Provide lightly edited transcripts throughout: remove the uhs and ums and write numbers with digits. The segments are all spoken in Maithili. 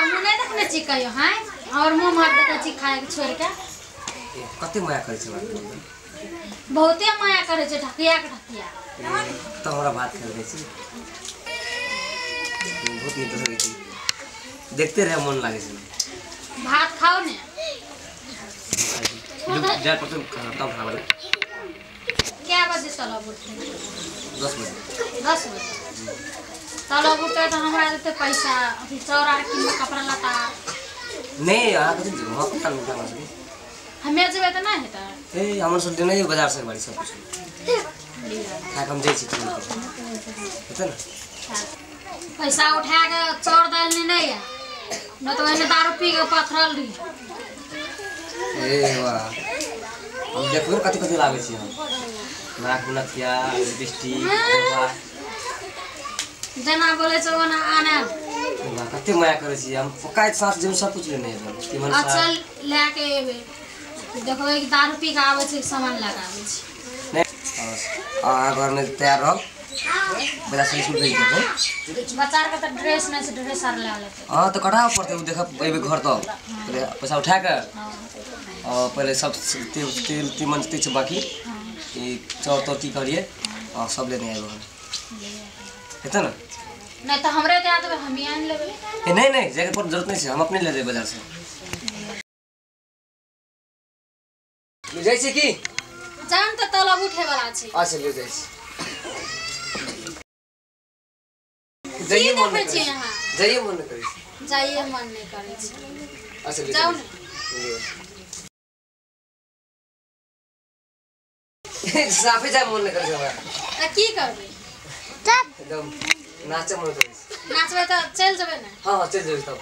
हमर मुँह नहीं देखने छी कहियो हैं और मुँह मार देखै छी खाए के छोड़ के। कते माया करै छै बहुते माया करै छै ढकिया के ढकिया। तो हमरा भात खा दै छी बहुत नीक लगै छै देखते रहे मन लागै छै। भात खाओ ने जाय पर तब खाबै। क्या बजे तलब उठते? 10 बजे। 10 बजे तलब उठते तो हमरा देते पैसा अथी चाउर आर किन कपड़ा लत्ता। नहीं अहाँ कथी जेबै हम अपना उठा सकी हमे जेबै तऽ नहि हेतै। ए हमर सब लेने बाजार से बारी सब कुछ खा के हम जाइ छी तुरंत हेतै ने। पैसा उठा के चाउर दालि लेने या न तो ओहिमे दारू पी के पथरल रही। ए वाह हम देखबै कथी कथी लाबै छी हम नाक नथिया लिपस्टिक जेना बोले छै ओना आने। वाह कते माया करै छी हम पकाइत साँस जेबै सब कुछ लेने एबै तीमन साग। अच्छा लए के एबै देखबै कि दारू पी के आबै छै सामान लए के आबै छै। नहीं अहाँ घरमे तैयार रहब बच्चा सब स्कूल भेज देबै। बच्चा के तऽ ड्रेस नहि छै ड्रेस आर लए लेतै। हाँ तऽ कटाबऽ पड़तै ओ देखब एबै घर तब पहिले पैसा उठा के और पहले सब तेल तेल तीमन जते छै बाकी ई चाउर ताउर की कहलियै और सब लेने आएब हेतै ने। नहीं तो हमरे दे देबै हम ही आनि लेबै। ए नहीं नहीं जाके पर जरूरत नहीं छै हम अपने ले लेबै बाजार से। ले जाइ छी की जान तऽ तलब उठे वाला छै। अच्छा ले जाइ छी। जाइए मन नहीं करै जाइए मन नहीं करै जाइए मन नहीं करै छै। अच्छा ले जाउ ने। साफे जाय मन नहीं करै छै हमरा। तऽ की करबै एकदम नाचे मन करै छै। नाचबै तऽ चलि जेबै ने। हाँ हाँ चलि जेबै तब।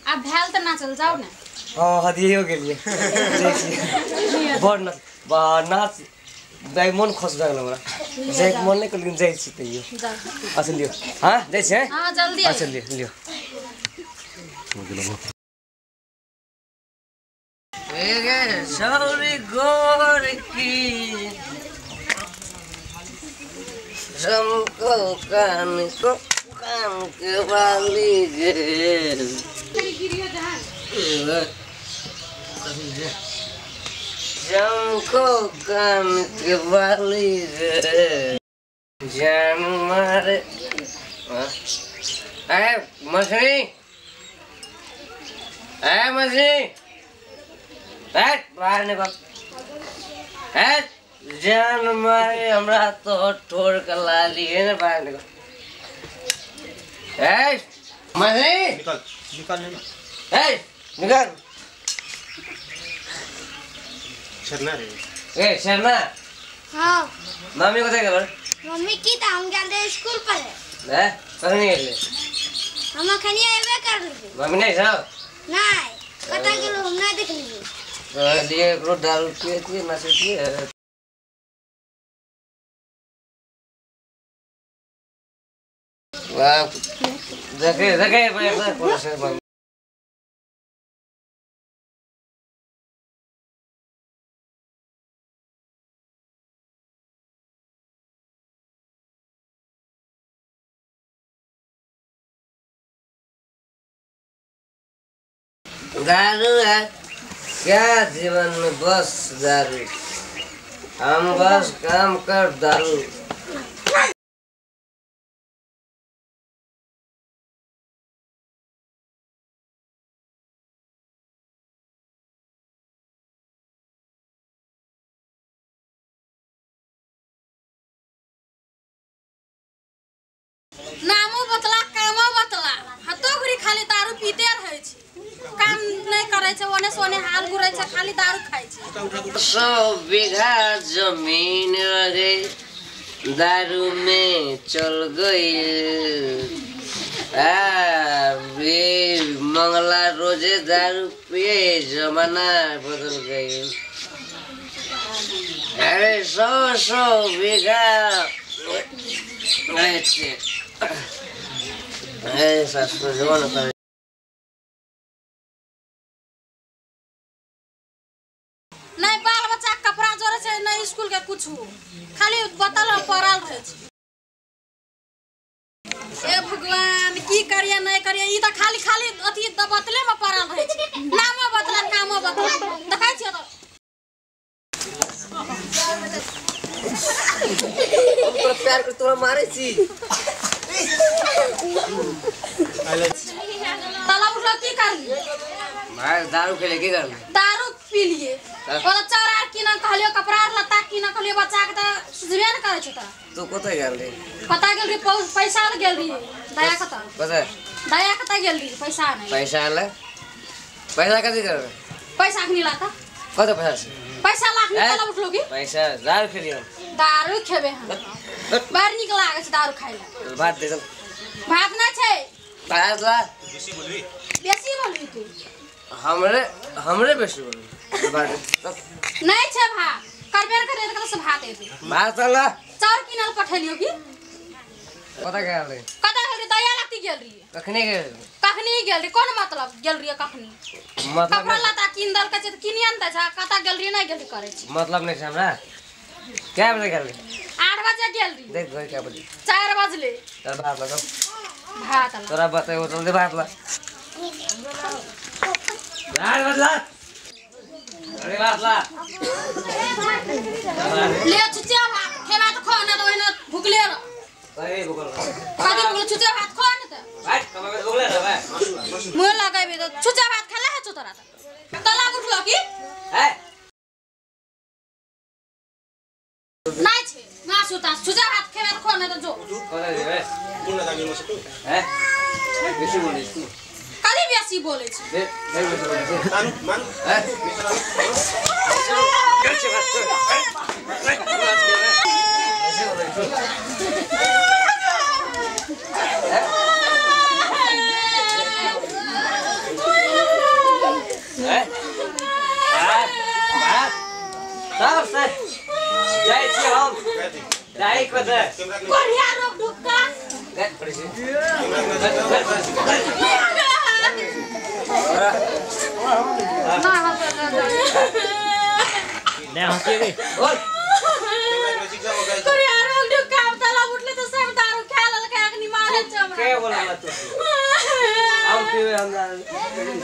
आब भेल तऽ नाचल जाउ ने। हाँ हदियो गेलियै बड़ नाच नाच जाइ मन खुश भए गेल हमरा जाइके मन नहि लेकिन जाइ छी तैयो। अच्छा लियो हाँ जाइ छी। हाँ जल्दी। अच्छा लियो लियो। कान के वाली गे चमको कान के वाली गे जान मारे। ए मछली ए मछली ए बाहर निकल ए जान मारे हमरा तो ठोर के लाली है ना बाहर निकल। ए मछली निकल निकल ना ए निकल शर्मा रे ए शर्मा। हां मम्मी कतऽ गेल? मम्मी की त हम गेल रहे स्कूल पर। ए कखनी गेलै? हम अखनी एबे करलियै। मम्मी नहीं छौ? नहीं कतऽ गेल हम नहीं देखलियै। कहलियै एकरो दारू पियतियै नचतियै। वाह देखे देखे पैसा कोन से दारू है क्या जीवन में, बस दारू, हम बस काम कर दारू। करै छै, ओने से ओने हाल घुरै छै, खाली दारू खाइ छै। 100 बीघा जमीन रहे दारू में चल गई। मंगला रोजे दारू पिए, जमाना बदल गई। अरे 100 बीघा। अरे ससुर जमाना नहीं बाल बच्चा कपड़ा जोड़े छै, नहीं स्कूल के कुछ, खाली बोतल में पड़ल रहे छै। ए भगवान की करिए नहीं करिए, ई त खाली खाली अथी बोतले में पड़ल रहे छै, नामो बोतल कामो बोतल देखै छियै त। हम तोरा प्यार कर तोरा मारै छी। ताला उठलो की करली? मार दारू खेले की करली? दारू पी लिए। ओला चाउर आर किन कहलियो, कपड़ा आर लत्ता किन कहलियो, बच्चा के त सुझबे न करै छै। त तू कतय गेल रही? कतय गेल रही? पैसा ल गेल रही। दया कतय? कतय? दया कतय गेल रही? पैसा नहीं। पैसा ले? पैसा कथी करबे? पैसा अखनी लाता। कत पैसा छै? पैसा लाख निकाल उठलो की? पैसा दारू खेलियो। दारू खेबे हम। बड़ नीक लागै छै दारू खाइ ले। भात दे चल। भात नै छै। भात ला। बेसी बोलबी? बेसी बोलबी तू। हमरे हमरे बेसी बोलबी। भात नै छै भात। करबे करे त कतऽ से भात एतै? भात ला। चाउर किनल पठेलियो की? कतऽ गेल रही? कतऽ गेल रही? दया लगती गेल रही। कखनी गेल रही? कखनी गेल रही? कोन मतलब गेल रही कखनी? मतलब कपड़ा लत्ता किन देलकै छै त किनिए ने दै छै। कतऽ गेल रही नहीं गेल रही करै छी। मतलब नहीं छै हमरा। क्या बजे गेल रही? 8 बजे गेल रही। देख घर क्या बजे? 4 बजले। चल भात ला। भात ला। तोरा बतेबो जल्दी भात ला। भात ला। अरे भात ला। ले छुचिया भात खेबा त खो न त ओहिना भुखले रह। अरे भुखल रह। कथी भुखल? छुचिया भात खो न त। भात कमाबे भुखले रह भाई। मुँह लगाबे त छुचिया भात खेला है तोरा त। तला उठलो की? है नहीं छे मासु ता छुचिया भात खेबे त खो न त जो। कथी देबे? कोन लागे मासु तू? है बेसी बोलै छी। कथी बेसी बोलै छी? बे बेसी बोलै छी। मानु मानु है बेसी भात बेसी बोलै छी। है भात भात सब से जाइ छी हम। जाइ कतऽ? कोरिया रोक ढुक्का। गट पड़ै छी। नै हँसिए बोल। कोरिया रोक ढुक्का तला उठले त सब दारू खा लेलकै, अखनी मारै छै हमरा। के बोलला तू? हम पीवे हम दारू।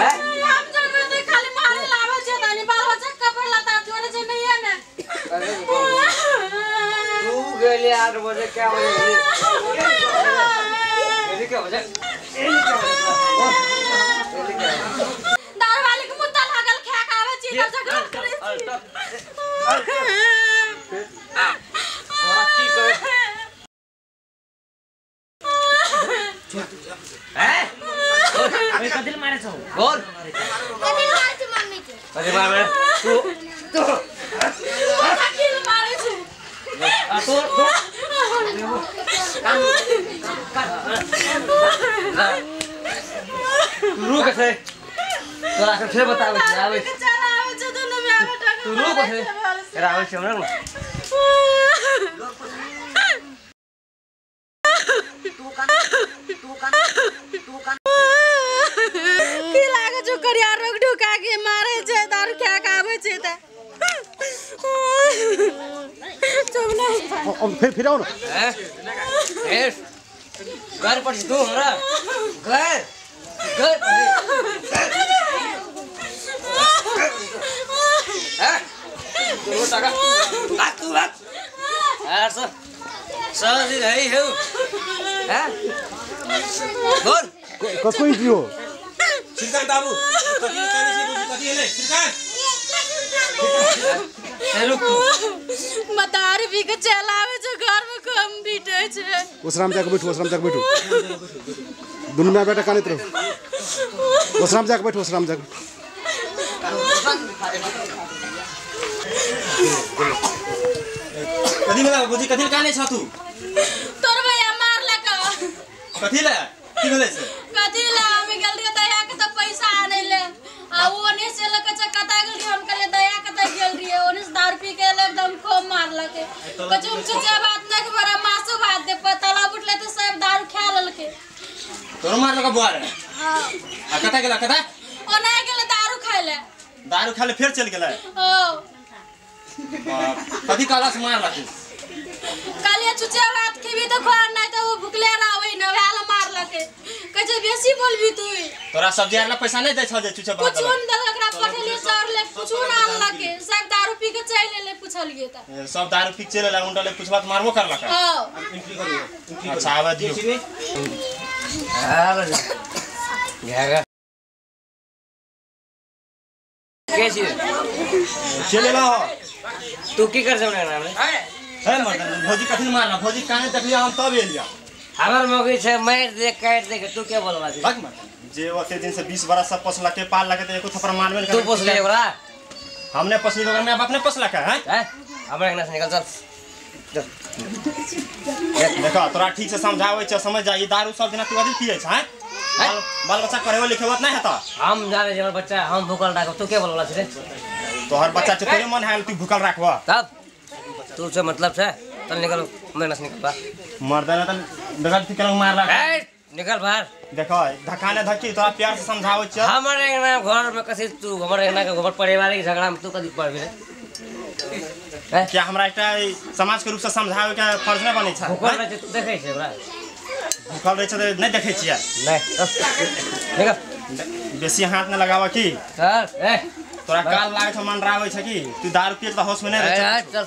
हैं? हम जानबे त खाली मारे लाबै छै तनी बाल बच्चा कपड़ा लत्ता जोड़े छै नहीं है ने। तू गेली 8 बजे क्या बजे गेली? क्या बजे? दारू वाले के मुद्दा लागल खा के आबै छी तब झगड़ा करै छी। तोरा की करे? हैं? ओए कथी ले मारै छौ? बोल। कथी मारै छै मम्मी के? कथी मारै? तू तू कथी मारै छै? आ तू रुक छै तोरा के फेर बताबै छी। आबै चल आबै छै दुनू माय बेटा के। तू रुक छै फेर आबै छी हमरा ने। की लागे छौ करिया रोग ढुका के मारै छै दारू खा के आबै छै त। अब फिर फिर आओ ना। हैं? फिर घर पर तू हमरा घर घर हैं? तू टाका भाग तू भाग। यार सब सब दिन है हो। हैं? बोल। कोई जियो श्रीकांत बाबू कथी काने से बोल कथी हेले श्रीकांत? मदार पी के चल आबै छै घर में कम पीटै छै। ओसराम जाके बैठू, ओसराम जाके बैठू। दुनू माय बेटा कानैत रहू। ओसराम जाके बैठू, ओसराम जाके। कथी भेला बुझी कथी काने छ तू तोर भैया मारलक कथी ले की भेलै से कथी ला हम गेल रहियै दया के त पैसा आनै ले आ ओने से लक छ कता गेल रहियै हम कहले दया के त गेल रहियै ओने से दारू पी के एकदम खूब मारलक कछु चुचे बात नै खबर मासु भात दे पतला उठले त सब दारू खा लेलके तोरो मारलक बुआ रे हां आ कता गेला कता ओने गेल दारू खाइ ले दारू खाले फेर चल गेलै ओ कथी कहला से मारलक कालिया चुचे भात खेबी त खा नै त उ भुखले रहबै न वएह मारलक कहै छै बेसी बोलबी तू तोरा सब्जी आर ला पैसा नै दै छ जे चुचे भात कुछो नै देलक एकरा पठेलियै चाउर ले कुछो नै आनलक सब दारू पी के चलि एलै पुछलियै त सब दारू पी के चलि एलै उनटा ले पुछला त मारबो करलक हां अच्छा आबै दियौ घागा के छी चलि एलौ तू की कर छौ नाम रे है मर्दन भौजी कथी मारला भौजी काने देखलियै हम तब एलियै हमर मौगी छै मारि दे काटि दे के तू के बोलबा छी भाग मर्दन जे ओते दिन से 20 बरस से पोसलके पाललके त एको थप्पड़ मारबे तू पोसले ओकरा हमने पोसली तो ओकर बाप ने पोसलक है हैं हमरा अंगना से निकल चल देखो तोरा ठीक से समझाबै छ समझ जा ई दारू सब दिना तू अधिक पियै छ हैं बाल बच्चा पढ़ेबो लिखेबो नै हेतौ हम जाने जे हमर बच्चा हम भूखल राखब तू के बोलबा छी रे तोहर बच्चा छै तोरे मन है तू भूखल राखबो तब तू से मतलब छै चल निकल हमरा से निकल बाहर मर्दन त देखल ठीक केना मारला ए निकल बाहर देखो धक्का ने धक्की तोरा प्यार से समझाबै छ हमर अंगना घर में कथी तू हमर अंगना के घर पारिवारिक झगड़ा में तू कथी पड़बी रे क्या हमरा एकटा समाज के रूप से समझाबै के फर्ज नै बनै छै भूखल रहै छै तू देखै छै ओकरा भूखल रहै छै त नै देखै छियै नै निकल बेसी हाथ नै लगाबऽ की चल ए तोरा काल लागै छ मन राबै छ की तू दारू पिए त होश में नै रहै छ चल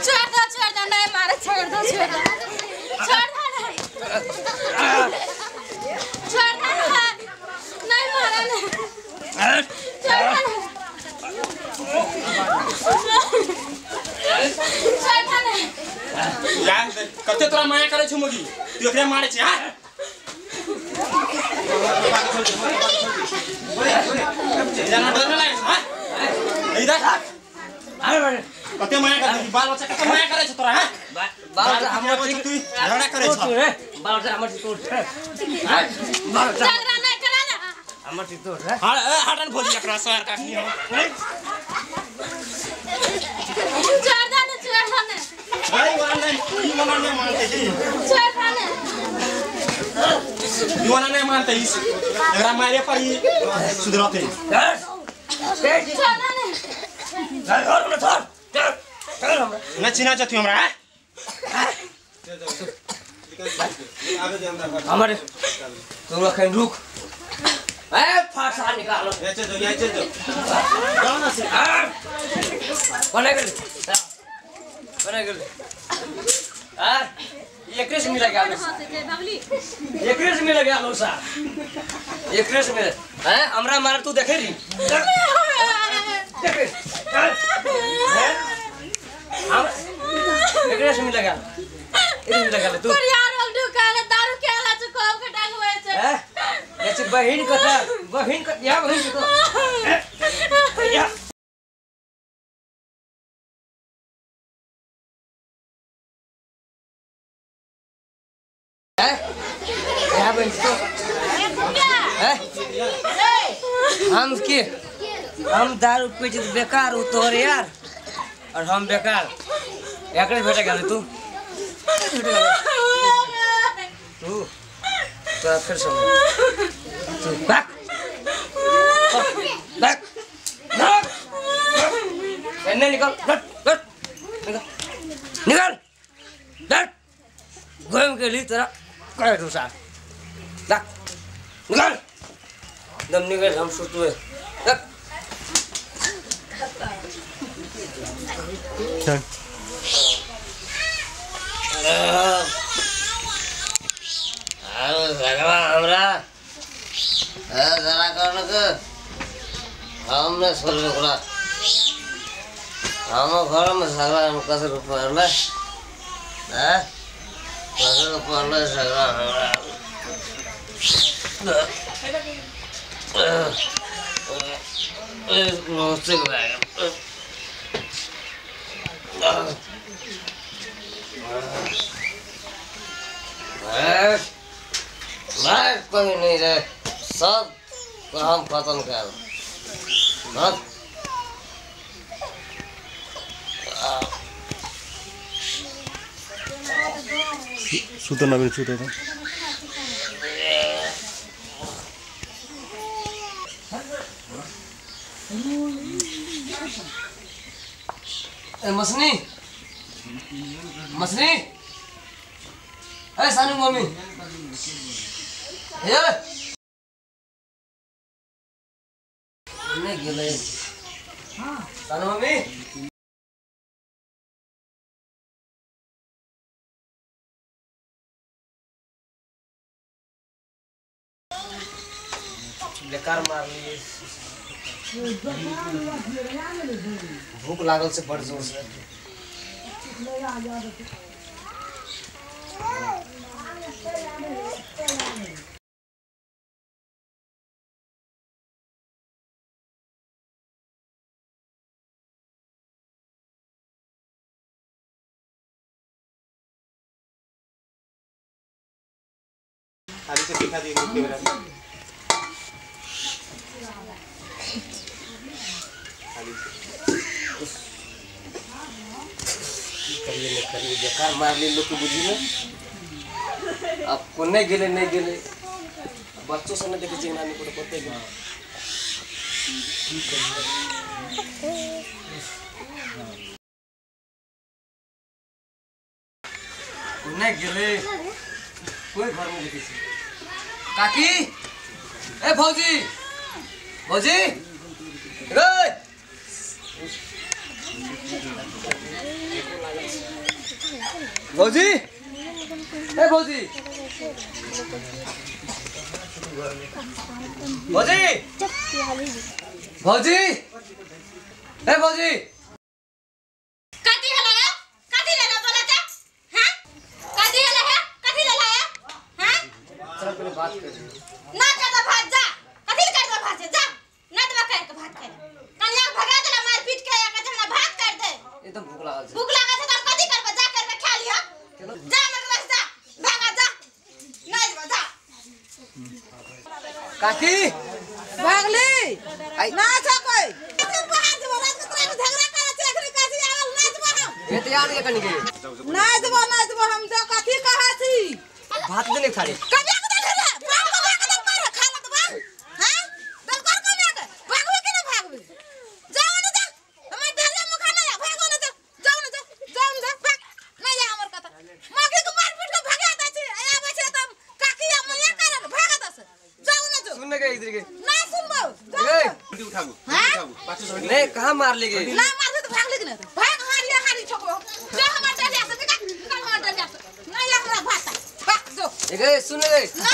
छोड़ दे नहीं मारे छोड़ दे छोड़ दे छोड़ दे छोड़ दे नहीं मारे नहीं छोड़ दे छोड़ दे यार कते तोरा माया करै छ मोगी तू एकरे मारे छ हां जाना डर लागै छ हां इधर अरे अरे कते माया करै बाल बच्चा कते माया करै छ तोरा हां बाल बच्चा हमर तू झगड़ा करै छ रे बाल बच्चा हमर तू रे बाल बच्चा झगड़ा नै करा ना हमर तू रे हां ए हटन भौजी एकरा सर काटनी हो छोड़ दे ना छोड़ दे ना भाई वाला ई वाला नै मानते जी छोड़ दे ना ई वाला नै मानते इस एकरा मारे पर ही सुधरते छोड़ दे ना घर में छोड़ चल हमरा न चिना छ तू हमरा हमर तू अखन रुक ए फांसा निकालो ए चल जो चल जो जाओ ना से बने गेल बने गेल आ एकरे से मिला गया एकरे से मिला गया लोसा एकरे से मिला हैं हमरा मार तू देखे रही देखे हम एकरे से मिला गया एकरे मिला गया तू पर यार हम ढुकाले दारू केला छ कोब के डांगबै छै हैं ऐसे बहिन कथा बहिन क या बहिन को या हैं या बहिन को हैं हम के हम दारू पी छी बेकार उ तोहर यार और हम बेकार एकरे भेटे गेल तू तू तोरा फिर समझ तू बैक बैक बैक एने निकल हट हट निकल निकल हट गोम के लिए तोरा कर दूसा बैक निकल दम निकल हम सोचुए बैक चल अरे झगड़ा हमरा झगड़ा करलक हम नहि छोड़बै ओकरा हमर घरमे झगड़ा हम कसर पड़लै आँय कसर पड़लै झगड़ा हमरा लाइट कोई नहीं रहे, सब काम खत्म कर। सुतो नवीन सुतो तो ए मसनी मसनी ए सानू मम्मी ए नहीं गेले सानू मम्मी बेकार मार लिए। भूख लागल से बड़ जोर से। आगे से दिखा दिए कैमरा। करिए नहीं करिए बेकार मार ली लोग के बुझी में। अब कोने गेले नहीं गेले बच्चों से नहीं देखे नानी को पते गेले। कोने गेले कोई घर में देखे काकी ए भौजी भौजी रे भौजी ए भौजी भौजी भौजी ए भौजी कथी हला है कथी लेला बोला त हां कथी हला है कथी लेला है हां चल पहले बात कर ना कर दे भात जा कथी कर दे भात जा ना दबा कर के भात खाए कन्या भगा देला मार पीट के या कथी हमरा भात कर दे एकदम भूख लागल छै। भूख लागल छै त हम कथी करबे जा करबे खा लिया जा हमर पास जा भागा जा नहीं जा जा काकी भागली ना छ कोई बाहर से रात के तोरा झगड़ा करे छै एखनी काची आवल ना जबो हम ए त याद के कनी के ना जबो ना जबो हम तो कथी कहा छी भात दे नहीं खाली कभी के दे रे भाग भाग के मार खा लत बा हां दल कर कमे के भागबे के ना भागबे जाओ ना जा हमर ढेले मुख ना भागो ना जा जाओ ना जा जाओ ना जा भाग नहीं जा हमर कथा मागे के मार पीट के भागा दै छै आबै छै त काकी आ मैया कारण भागा दै छै जाओ ना जो सुन के इधर के ना सुनबो ए उठाबू हां नहीं कहां मार ले गए ना मार तो भाग ले ना भाग हारी हारी ठोकबो जो हमर डलिया से निकल निकल हमर डलिया से नहीं हमरा भात भाग जो ए सुन ले ना